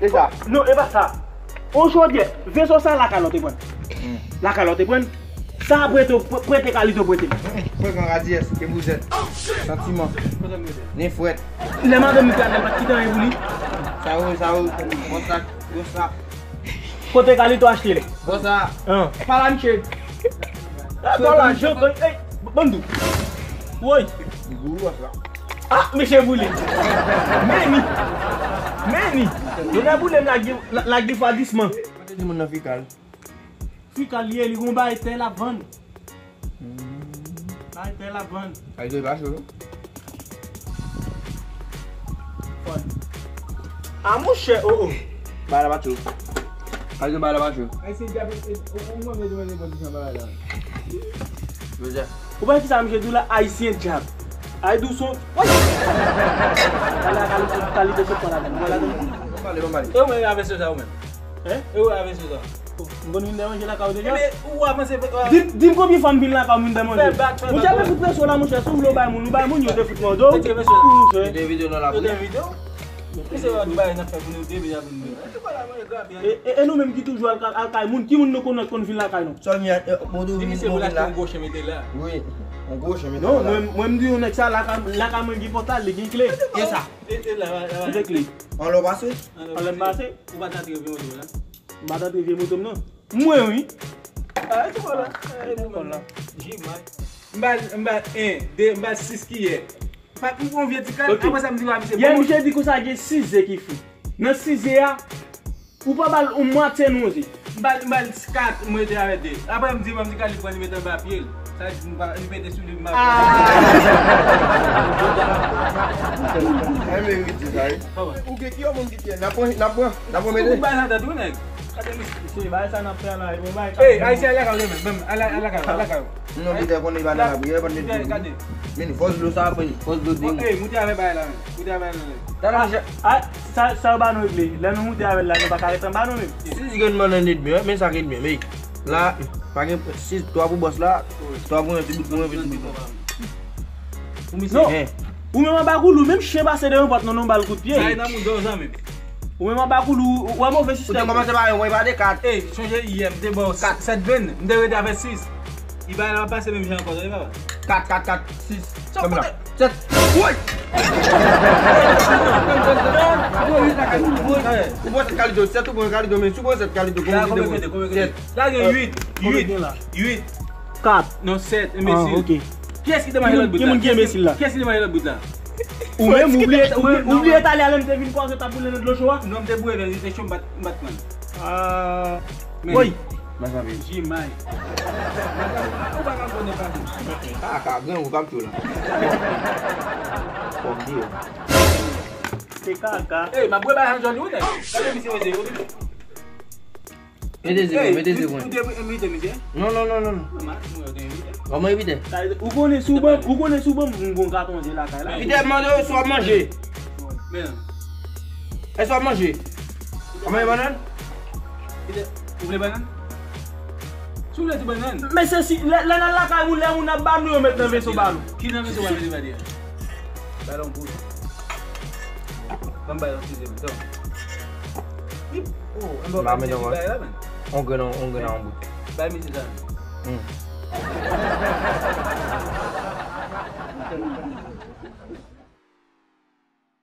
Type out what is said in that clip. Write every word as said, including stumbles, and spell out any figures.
Se sa. Non, e pa sa. On chodyè. Veso sa lakay la w te pran. Lakay la w te pran. Sa prete, prete Kalito prete. Frekan radiyès, e bouzèt. Santiman. Nen frèt. Lè madanm li te al, li pa t kite anyen pou li. Sa yo, sa yo. Bon sa, bon sa. Kote Kalito achte l? Bon sa. An. Pa la, misye. Bon la, Jean, ey, Bandou. Woy. Gou, bon sa. Ah, mesye boule. Meni. Meni. Yo nan boule m lage, la- lage fwadisman. Mwen te di moun nan fikal. Fikal ye, li gon bay tè la vann. Bay tè la vann. Ay, de pa cho. Fòn. Ah, monchè, oh, oh. Bay la pa cho. Ay, de bay la pa cho. Ay, se djab, e, e, ou, ou mwen mete mwen nenpòt ki jan bagay la. Jodi a. Ou pa ki sa, misye di w la, ayisyen djab. Ay, douson. Woy! Ala, ala, kalite sou pwa la, vwala. Bon, pale, bon, pale. E ou menm avè se sa, ou menm? Hein? E ou avè se sa? M konn vin dèmanje lakay ou deja? Ebyen, ou avanse, euh, di, di m konbyen fwa m vin lakay ou, m vin dèmanje. Fè bak, fè bak. Monchè, men fout presyon la, monchè. Si w vle w bay moun, ou bay moun, yo te fout mande w. Mete presyon la. Monchè. Mete videyo nan la. Mete videyo. Misye wè bay nan fè pou nou te vin ap vin. E, e, e nou menm ki toujou al, al kay moun, ki moun nou konn konn vin lakay nou? Sòl mi, eh, bon, di misye pou l achte yon gwo chen mete la. Wi, yon gwo chen mete la. Non, mwen, mwen m di yon nèg sa, lakay, lakay mwen gen pòtay, li gen kle. E sa? E, e la, la, la. Mete kle. Anlè w pase? Anlè m pase? Ou pa t antre vye moto la? M pa t antre vye moto m, non. Mwen, wi. Ah, e ti kòl la. E ti kòl la. Jimay. M ba, m ba en, de, m ba sis kiyè. Pa pou yon vye ti kal, apre sa m di pa misye. Yè, misye di konsa gen sis ze ki fri. Nan sis ze a, ou pa ba l yon mwatye non ze. M ba, m ba l kat, mwen te avè de. Apre m di, m di kal li pran li mete anba pye l. Sa di m pa, li mete sou li, m pa. Ah! Enben wi, di sa, wi. Ou gen ki yon moun ki tye, n ap pran, n ap pran, n ap pran mete. Ou bay sa tèt ou, nèg. Gade misye, bagay sa n ap fè la, e bon bagay. Ey, Ayisyen, ala ka w, men, ala, ala ka w, ala ka w. Non, li te konnen li pa nan lapriyè, pandan li te gade. Men fòs dlo sa ap pran, fòs dlo de. Ey, moute avè bagay la, men. Moute avè bagay la, men. Talè, monchè. Ah, sa, sa yo ba nou regle. Lè nou moute avè l la, nou pa ka ret anba non, men. Sis grenn bannann edmi, wi, men sa k edmi, men. La, pa gen sis, twa pou bòs la, twa pou mwen, ti bout pou mwen, ti bout pou mwen. Non. Ou menm anba koulou, menm chen pase devan pòt nan, non, ba l kout pye. Sa e nan mouda w, zanmi m. Ou menm anba koulou, ou wè move sistèm. Ou te kòmanse pa yon, wè pa de kat. Ey, sonje yè, m te ba w kat, sèt venn, m te rete avè sis. Li pa la pase menm jan ankò, tande papa. Kat, kat, kat, sis. Sa w konte? Sèt. Woy! Ou pran sèt Kalito, sèt ou pran Kalito, men si w pran sèt Kalito, kòman ki de mwen? Sèt. La gen uit, uit, uit. Kat. Non, sèt, enbesil. Ah, ok. Kiyès ki te manje lòt bout la? Ki moun ki enbesil la? Kiyès ki te manje lòt bout la? Ou menm, ou bliye, ou bliye talè a lè m te vin kwaze w t ap boule nan dlo cho a? Non, m te boule, men se cho m pa t, m pa t pran. Ah. Woy. Jimay. Ou pa ka konnen pa. Kaka, grangou k ap tchou la. Fòk di yo. Se kaka. Ey, m ap bwè bay Anjòli, wi, nèg. Gade misye, mesye, yo. Mete ze pwen, mete ze pwen. Ou te envite misye? Non, non, non, non, non. Non, Max, mwen, yo te envite. Kòman envite? Ou konnen si w ban, ou konnen si w ban m gon katon je lakay la. Pite mande w si w ap manje. Men. Èske w ap manje? W ap manje bannann? Pite, ou vle bannann? Si w vle ti bannann. Men se si, lè, lè n al lakay moun, lè moun ap ba nou, yo met nan veso ba nou. Ki nan veso w ap mete ba li a? Ba l yon bout. Ban m ba l yon size, men. Tou. Oh, anba w pa mete bay la, men. On grenn, on grenn an bout. Bay misye sa. Hmm.